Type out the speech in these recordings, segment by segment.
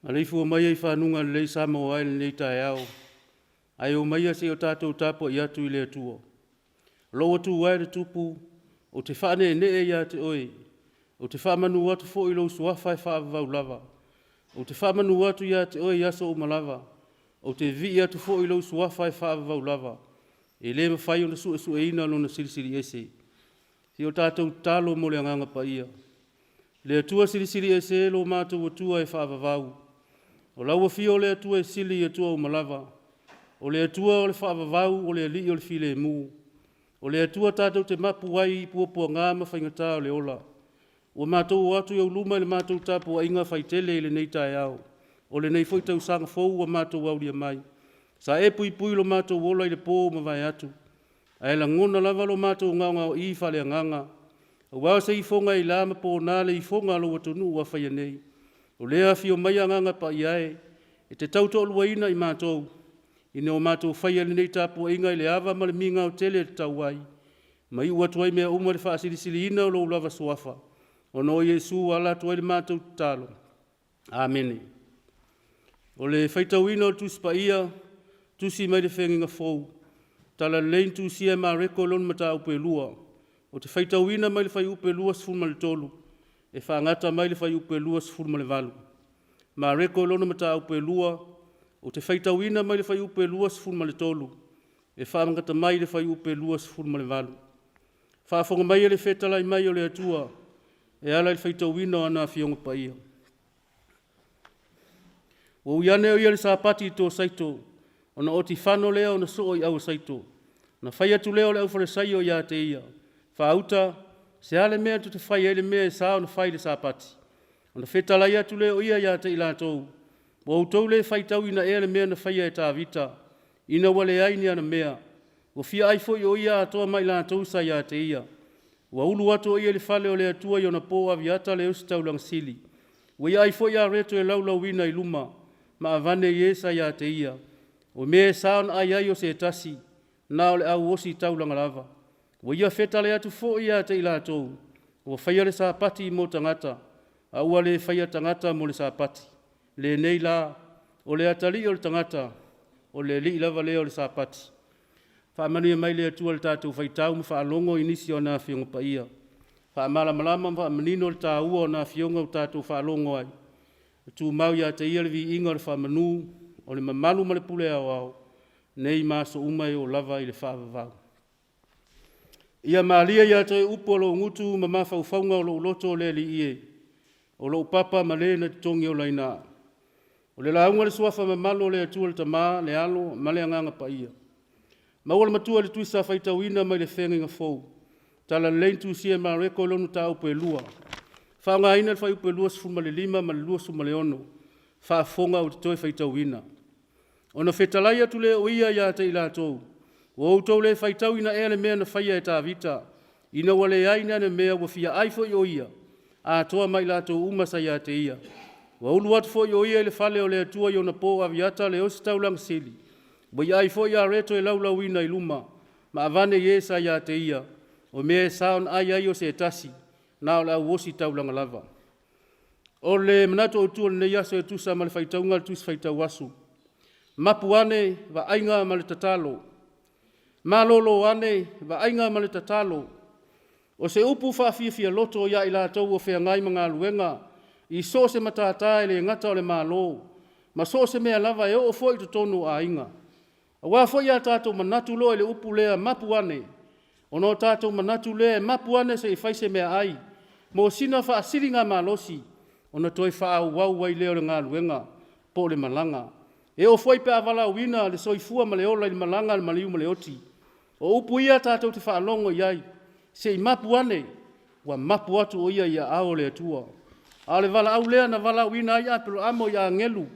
Maleifua maia i faguga lelei Samoa e i lenei taeao, ae omaia se i o tatou tapuai atu i le Atua. O lou Atua e le Tupu, ou te faaneenee ia te Oe, ou te faamanu atu foi i lou Suafa e faavavau lava. Ou te faamanu atu ia te Oe i aso uma lava, ou te vivii atu foi i lou Suafa e faavavau lava, e le mafai ona suesueina Lona Silisili Ese. Se i o tatou tatalo mo le Agaga Paia. Le Atua Silisili Ese lo matou Atua e faavavau, o lau afio o le Atua e sili i Atua uma lava, o le Atua o le faavavau, o le Alii o le filemu, o le Atua tatou te mapu ai i puapuaga ma faigata o le ola. Ua matou o atu i ou luma i le matou tapuaiga faitele i lenei taeao, o lenei foi tausaga fou ua matou aulia mai. Sa e puipui lo matou ola i le po ua mavae atu, ae lagona lava lo matou gaogaoi faaleagaga aua o se ifoga e ila ma pona le ifoga a lou atunuu ua faia nei. O lea e afio mai Agaga Paia e, e te tautoaluaina i matou ina ua matou faia lenei tapuaiga i le ava ma le migao tele e tatau ai, ma iu atu ai mea uma i le faasilisiliina o lou lava Suafa, ona o Iesu ua ala atu ai le matou tatalo. Amene. O le faitauina o le Tusi Paia, tusi mai le Feagaiga Fou, Talalelei na tusia e Mareko i lona mataupu e 2, ou te faitauina mai le fuaiupu 23 e faagata mai le fuaiupu 28. Mareko i lona mataupu e 2, ou te faitauina mai le fuaiupu 23 e faagata mai le fuaiupu 28. Faafofoga maia le fetalai mai o le Atua e ala i le faitauina o ana Afioga Paia. Ua ui ane o ia i le sapati i Tosaito, ona otifano lea ona soo i Auasaito. Ona fai atu lea o le aufalesaio ia te ia, “Faauta, se a le mea tou te fai ai le mea e sa ona fai i le Sapati?” Ona fetalai atu lea o ia ia te i latou, “Ua outou le faitauina ea le mea na faia e Tavita, ina ua leai ni ana mea, ua fia ai foi o ia atoa ma i latou sa ia te ia. Ua ulu atu o ia i le fale o le Atua i onapo aviata le ositaulaga sili, ua ia ai foi areto e laulauina i luma, ma avane i e sa ia te ia. O mea e sa ona ai ai o se tasi, na o le au ositaulaga lava. Ua ia fetalai atu foi ia te i latou, ua faia le Sapati mo tagata, a ua le faia tagata mo le Sapati. Lenei la, o le atalii o le tagata, o le alii lava lea o le Sapati. Faamanuia mai le Atua i le tatou faitau ma faalogo i nisi o ana Afioga Paia. Faamalamalama ma faamanino le taua o ana Afioga ua tatou faalogo ai. Ia tumau ia te Ia le viiga o le faamanu, o le mamalu ma le pule aoao, nei ma aso uma e oo lava i le faavavau. Ia malie ia te oe upu a lou gutu ma mafaufauga o lou loto le Alii e, o lou papa ma le na te togiolaina au. O le lauga a le Suafa Mamalu o le Atua le Tama, le Alo ma le Agaga Paia. Maua le matua i le Tusi Sa faitauina mai le Feagaiga Fou, Talalelei na tusia e Mareko i lona mataupu e 2, faaaogaina le fuaiupu 25 ma le 26, faafofoga ou te toe faitauina. Ona fetalai atu lea o ia ia te i latou, “Ua outou le faitauina ea le mea na faia e Tavita, ina ua leai ni ana mea, ua fia ai foi o ia, atoa ma i latou uma sa ia te ia. Ua ulu atu foi o ia i le fale o le Atua i onapo aviata le ositaulaga sili, ua ia ai foi areto e laulauina i luma, ma avane i e sa ia te ia, o mea e sa ona ai ai o se tasi, na o le au ositaulaga lava.” O le manatu autu o lenei aso e tusa ma le faitauga a le Tusi Faitau Aso, mapu ane, vaaiga ma le tatalo. Malolo ane, vaaiga ma le tatalo. O se upu faafiafia loto ia i latou o feagai ma galuega i so o se matata e le gata o le Malo, ma so o se mea lava e oo foi i totonu o aiga. Aua foi a tatou manatu loa i le upu lea mapu ane, ona o tatou manatu lea e mapu ane se i fai se meaai mo sina faasiligamalosi ona toe faaauau ai lea o le galuega po o le malaga. E oo foi pe a valaauina le soifua ma le ola i le malaga a le maliu ma le oti. O upu ia tatou te faalogo i ai, se i mapu ane, ua mapu atu o ia i aao o le Atua. A o le valaau lea na valaauina ai Aperaamo i agelu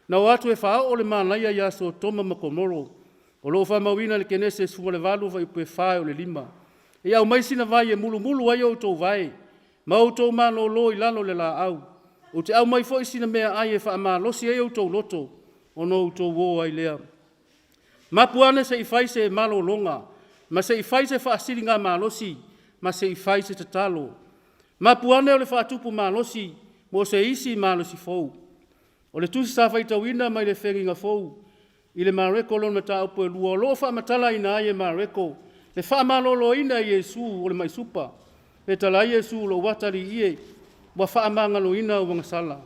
na o atu e faaoo le malaia ia Sotoma ma Komoro. O lo o faamauina i le Kenese 18 fuaiupu 4 e oo i le 5. Ia aumai sina vai e mulumulu ai outou vae ma outou malolo i lalo o le laau. Ou te aumai foi sina meaai e faamalosi ai outou loto, ona outou o ai lea. Mapu ane se i fai se malologa, ma se i fai se faasiligamalosi ma se i fai se tatalo. Mapu ane o le faatupu malosi mo se isi malosi fou. O le tusi sa faitauina mai le Feagaiga Fou i le Mareko lona mataupu e 2, o lo o faamatalaina ai e Mareko le faamaloloina e Iesu o le mai supa. Fetalai Iesu, “Lou atalii e, ua faamagaloina au agasala.”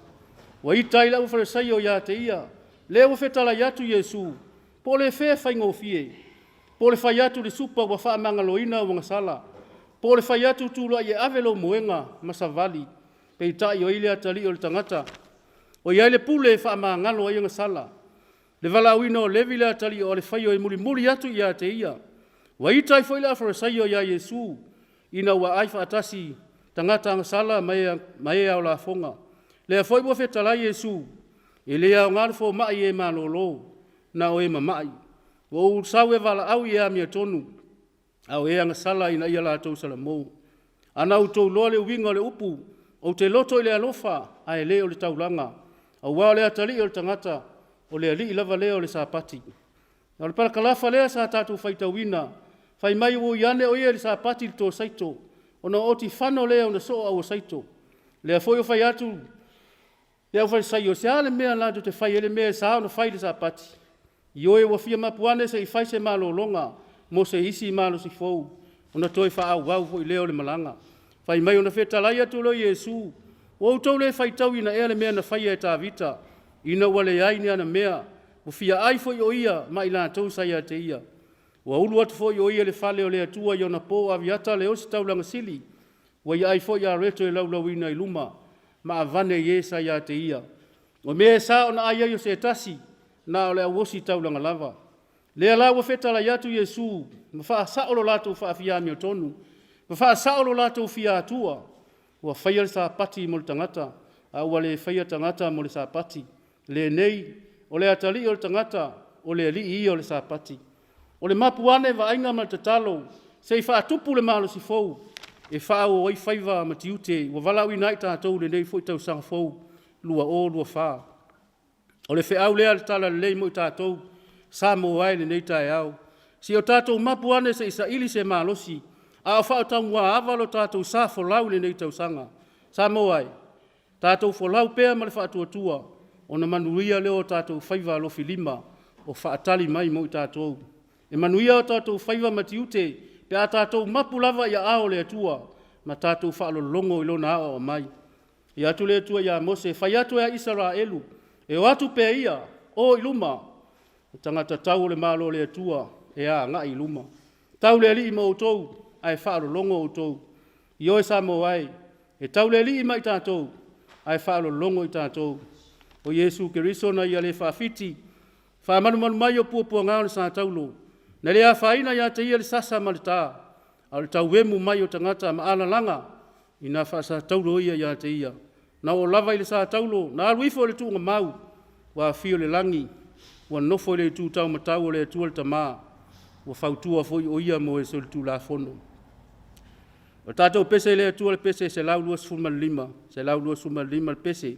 Ua ita ai le aufalesaio ia te ia, lea ua fetalai atu Iesu, po o le fea e faigofie, po o le fai atu i le supa ua faamagaloina ou agasala, po o le fai atu, tulai e ave lou moega ma savali. Peitai o ai le atalii o le tagata o i ai le pule e faamagalo ai agasala. Le valaauina o Levi le atalii o Alefaio e mulimuli atu ia te ia. Ua ita ai foi le aufalesaio ia Iesu ina ua aai faatasi tagata agasala ma e ao lafoga. Lea foi ua fetalai Iesu, e le aoga le fomai i e malolo, na o e mamai. Ua ou sau e valaau i e amiotonu, a o e agasala ina ia latou salamo. A na outou iloa le uiga o le upu, ou te loto i le alofa ae le o le taulaga, aua o le atalii o le tagata, o le alii lava lea o le Sapati. O le parakalafa lea sa tatou faitauina, fai mai ua ui ane o ia i le Sapati i le to saito, ona otifano lea ona soo auasaito. Lea foi ua fai atu le aufalesaio, se a le mea latou te faia ai le mea e sa ona fai i le Sapati? Ioe, ua fia mapu ane se i fai se malologa mo se isi malosi fou, ona toe faaauau foi lea o le malaga. Fai mai ona fetalai atu lea o Iesu, ua outou le faitauina ea le mea na faia e Tavita ina ua leai ni ana mea, ua fia ai foi o ia ma i latou sa ia te ia. Ua ulu atu foi o ia i le fale o le Atua i ona po o Aviata le ositaulaga sili, ua ia ai foi areto e laulauina i luma ma avane i e sa ia te ia. O mea e sa ona ai ai o se tasi, na o le au ositaulaga lava. Lea la ua fetalai atu Iesu ma faasao lo latou faafiaamiotonu, ma faasao lo latou fia Atua, ua faia le Sapati mo le tagata, a ua le faia tagata mo le Sapati. Lenei, o le atalii o le tagata, o le alii ia o le Sapati. O le mapu ane vaaiga ma le tatalo, se i faatupu le malosi fou e faaauau ai faiva ma tiute ua valaauina ai i tatou i lenei foi tausaga fou 2024. O le feau lea o le Talalelei mo i tatou Samoa e i lenei taeao. Se i o tatou mapu ane se i saili se malosi a o faataumuaava lo tatou sa folau i lenei tausaga. Samoa e, tatou folau pea ma le faatuatua, ona manuia lea o tatou faiva alofilima o faatali mai mo i tatou. E manuia o tatou faiva ma tiute pe a tatou mapu lava i aao o le Atua ma tatou faalologo i Lona aoao mai. Fai atu le Atua ia Mose, fai atu ia Isaraelu, e o atu pea ia, o i luma, o tagata tau o le Malo o le Atua e agai i luma. Tau le Alii ma outou, ae faalologo outou. Ioe Samoa e, e tau le Alii ma i tatou, ae faalologo i tatou. O Iesu Keriso na ia le faafiti, faamalumalu mai o puapuaga o le sa taulo, na le afaina ia te ia le sasa ma le ta, a o le tauemu mai o tagata ma alalaga ina faasataulo ia ia te ia. Na oo lava i le sa taulo, na alu ifo i le tuugamau, ua afio i le lagi, ua nofo i le itu taumatau o le Atua le Tama, ua fautua foi o Ia mo e solitulafono. O le tatou pese i le Atua o le pese 125, 125 le pese.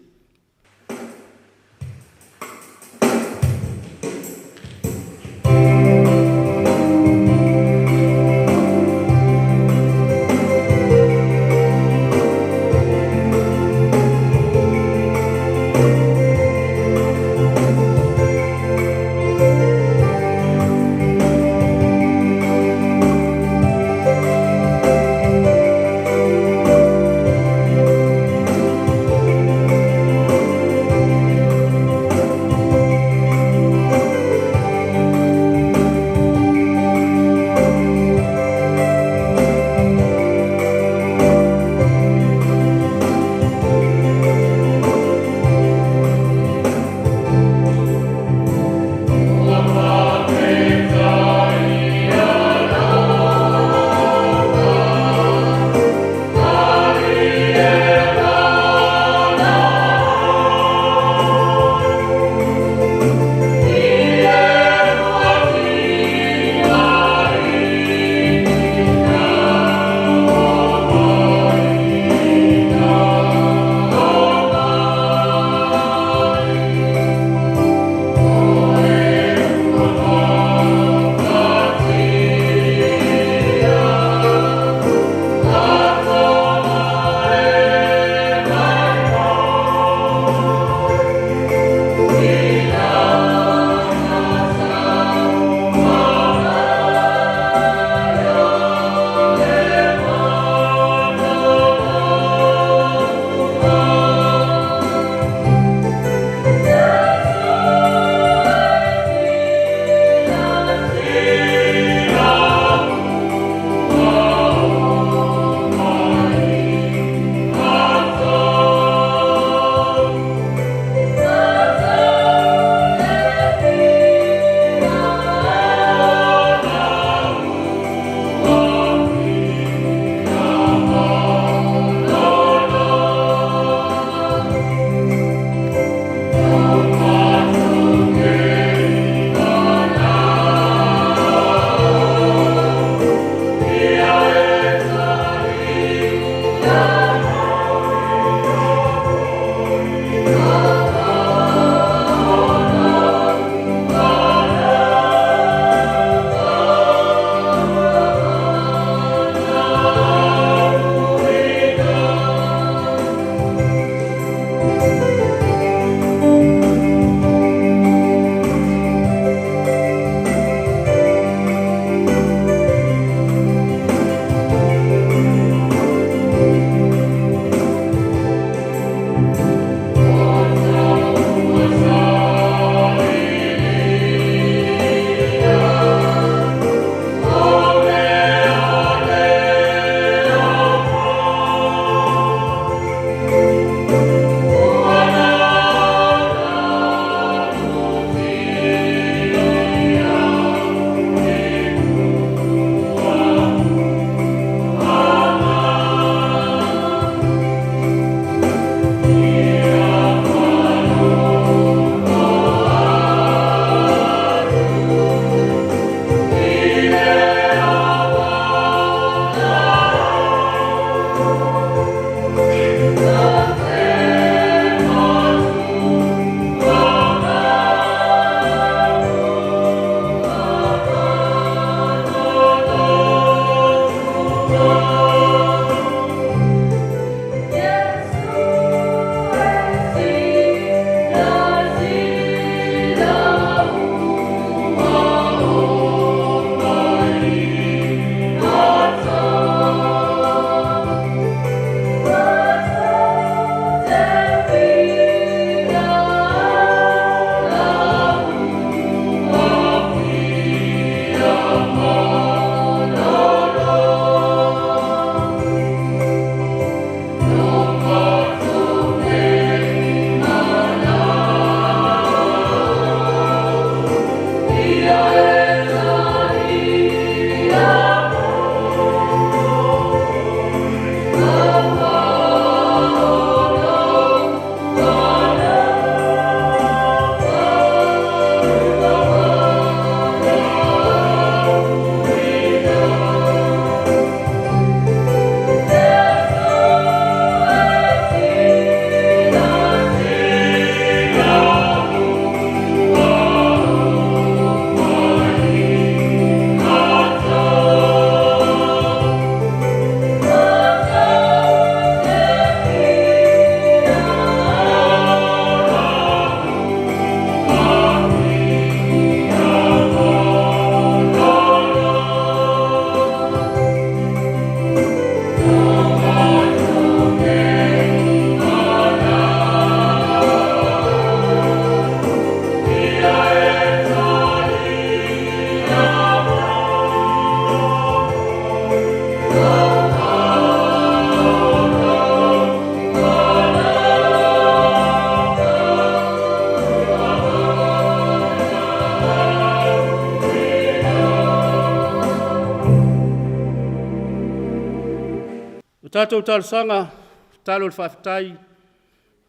tatou talosaga, tatalo i le faafetai,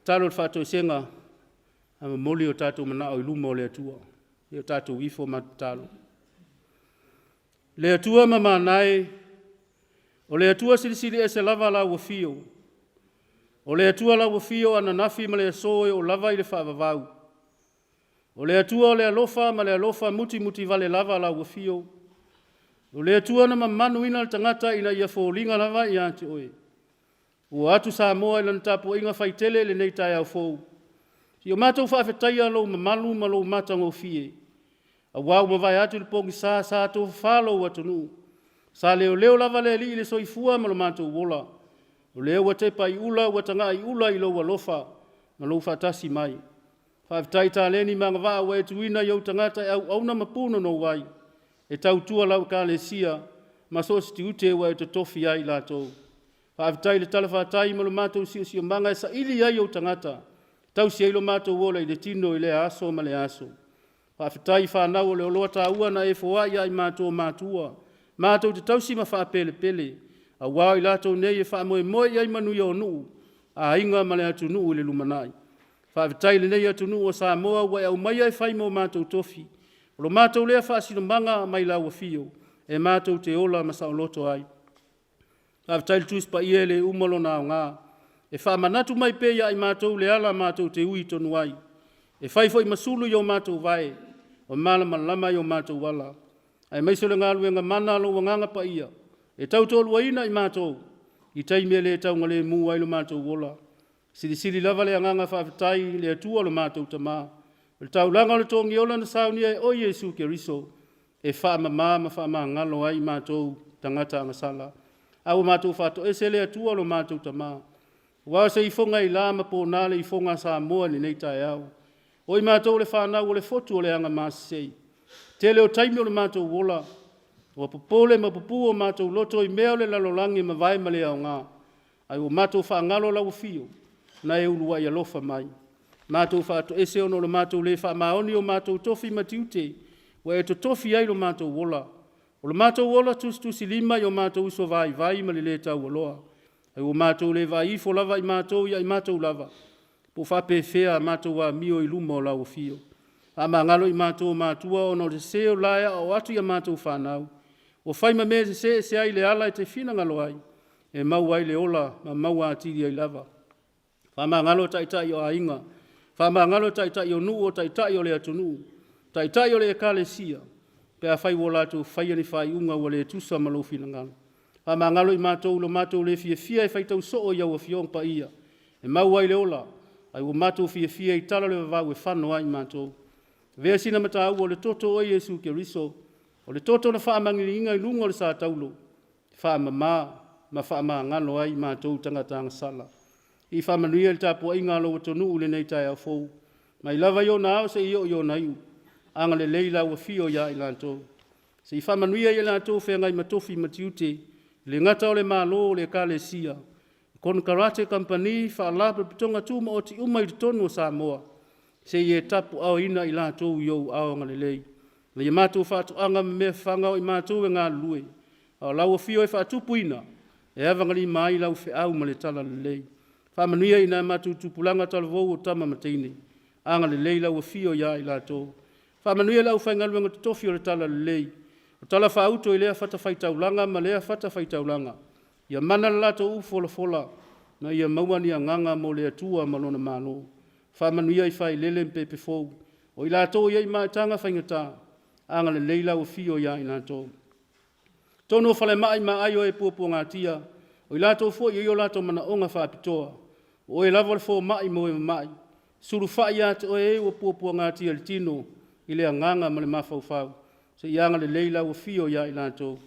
tatalo i le faatoesega, ae momoli o tatou manao i luma o le Atua. Ia tatou ifo ma tatalo. Le Atua mamana e, o le Atua Silisili Ese lava lau Afio, o le Atua lau Afio ananafi ma le aso e oo lava i le faavavau. O le Atua o le alofa ma le alofa mutimutivale lava lau Afio. O le Atua na mamanuina le tagata ina ia foliga lava ia te oe. Ua o atu Samoa i lana tapuaiga faitele i lenei taeao fou, ia matou faafetaia lou mamalu ma lou matagofie, aua ua mavae atu le pogisa sa tofafa lou atunuu, sa leoleo lava le Alii i le soifua ma lo matou ola, o lea ua tepa i ula ua taga'i i ula i lou alofa ma lou faatasi mai. Faafetai i taleni ma agavaa ua e tuuina i ou tagata e auauna ma punonou ai, e tautua lau Ekalesia ma so o se tiute ua e totofi ai i latou. Faafetai i le talafatai ma lo matou siosiomaga e saili ai ou tagata, e tausi ai lo matou ola i le tino i lea aso ma lea aso. Faafetai i fanau o le oloa taua na e foai ia i matou o matua, matou te tausi ma faapelepele, aua o i latou nei e faamoemoe i ai manuia o nuu, aiga ma le atunuu i le lumanai. Faafetai i lenei atunuu o Samoa ua e aumaia e fai ma o matou tofi, o lo matou lea faasinomaga mai lau Afio e matou te ola ma saoloto ai. Faafetai i le Tusi Paia e le uma lona aoga, e faamanatu mai pea ia i matou le ala matou te ui tonu ai, e fai foi ma sulu i o matou vae, ma malamalama i o matou ala, aemaise o le galuega mana a lou Agaga Paia e tautoaluaina i matou i taimi e le taugalemu ai lo matou ola. E silisili lava le agaga faafetai i le Atua lo matou Tama, o le taulaga o le togiola na saunia e oe Iesu Keriso, e faamama ma faamagalo ai i matou tagata agasala. A ua matou faatoese le Atua lo matou Tama, aua o se ifoga e ila ma pona le ifoga a Samoa i lenei taeao. O i matou o le fanau o le fotu o le agamasese. Tele o taimi o le matou ola, ua popole ma pupu o matou loto i mea o le lalolagi e mavae ma le aoga, ae ua matou faagalo lau Afio na e uluai alofa mai. Matou faatoese ona o le matou le faamaoni i o matou tofi ma tiute ua e totofi ai lo matou ola. O lo matou ola tusitusilima i o matou uso vaivai ma le le taualoa, ae ua matou le vaai ifo lava i matou ia i matou lava, po o faapefea a matou amio i luma o lau Afio. Faamagalo i matou o matua ona o le sese o le la e aoao atu i a matou fanau, ua fai ma mea e sese ese ai le ala e te finagalo ai, e maua ai le ola ma maua atili ai lava. Faamagalo taitai o aiga, faamagalo taitai o nuu, o taitai o le atunuu, taitai o le Ekalesia, pe afai ua latou faia ni faaiuga ua le tusa ma lou finagalo. Faamagalo i matou i lo matou le fiafia e faitau soo i au Afioga Paia e maua ai le ola, ae ua matou fiafia i tala o le vavau e fano ai matou. Avea sina mataua o le toto o oe Iesu Keriso, o le toto na faamagiliina i luga o le sa taulo, e faamama ma faamagalo ai i matou tagata agasala. Ia faamanuia le tapuaiga a lou atunuu i lenei taeao fou, mai lava i ona ao seia oo i ona iu, agalelei lau Afio ia i latou. Se i faamanuia i latou o feagai ma tofi ma tiute, e le gata o le Malo, o le Ekalesia, konekarate, kamupani, faalapotopotoga tumaoti uma i totonu o Samoa, se i e tapuaaoina i latou i ou aao agalelei. Nai a matou faatoaga ma mea fafaga o i matou e galulue, a o lau Afio e faatupuina, e avagalima ai lau feau ma le talalelei. Faamanuia i nai a matou tupulaga talavou o tama ma teine, agalelei lau Afio ia i latou. Faamanuia i le aufaigaluega totofi o le talalelei, o talafaauto i lea fatafaitaulaga ma lea fatafaitaulaga, ia mana le latou upu folafola, ina ia maua ni agaga mo le Atua ma Lona Malo. Faamanuia i Failele ma pepe fou, o i latou e i ai maitaga faigata, agalelei lau Afio ia i latou. Totonu o falemai ma aai o e puapuagatia, o i latou foi e i ai o latou manaoga faapitoa, o oe lava o le fomai mo e mamai, sulufai ia te oe e ua puapuagatia i le tino i le agaga ma le mafaufau, se i agalelei lau Afio ia i latou.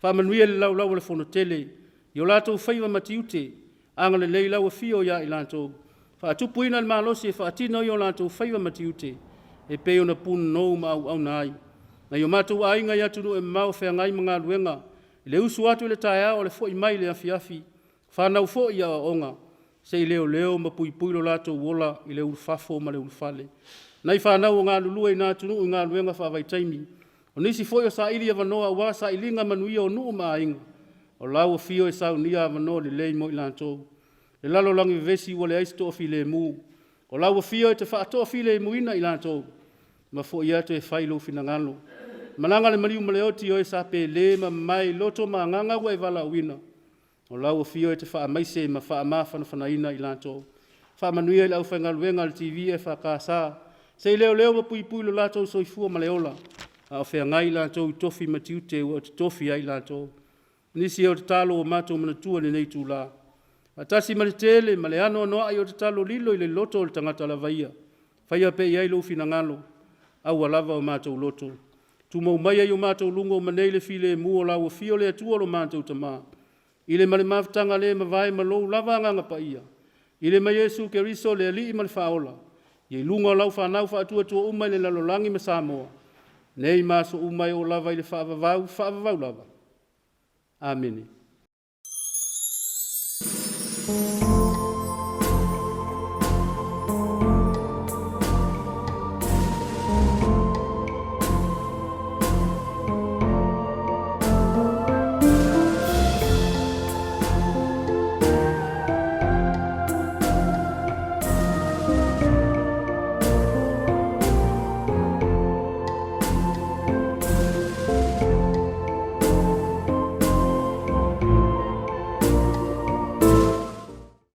Faamanuia i le laulau a le Fonotele i o latou faiva ma tiute, agalelei lau Afio ia i latou, faatupuina le malosi e faatino ai o latou faiva ma tiute e pei ona punonou ma auauna ai. Nai o matou aiga i atunuu e mamao o feagai ma galuega, i le usu atu i le taeao ae o le foi mai i le afiafi, fanau foi i aoaoga, se i leoleo ma puipui lo latou ola i le ulufafo ma le ulufale. Nai fanau o galulue i na atunuu i galuega faavaitaimi, o nisi foi o saili avanoa aua sailiga manuia o nuu ma aiga. O lau afio e saunia avanoa lelei mo i latou. Le lalolagi vevesi ua leai se toafilemu. O lau afio e te faatoafilemuina i latou, ma foi atu e fai lou finagalo. Malaga le maliu ma le oti o e sa pelē ma mamae i loto ma agaga ua e valaauina. O lau afio e te faamaise ma faamafanafanaina i latou. Faamanuia i le aufaigaluega a le TV EFKS, se i leoleo ma puipui lo latou soifua ma le ola, a o feagai latou i tofi ma tiute ua e tofia ai i latou. O nisi o tatalo ua matou manatua i lenei itula, faatasi ma le tele ma le anoanoai o tatalo lilo i le loto o le tagata lava ia, faia pea i ai lou finagalo, aua lava o matou loto. Tumau maia i o matou luga ua manea le filemu o lau afio le Atua lo matou Tama, i le ma le mafutaga le mavae ma lou lava Agaga Paia, i le ma Iesu Keriso le Alii ma le Faaola, i luga o lau fanau faatuatua uma i le lalolagi ma Samoa, nei ma aso uma e oo lava i le faavavau, faavavau lava. Amene.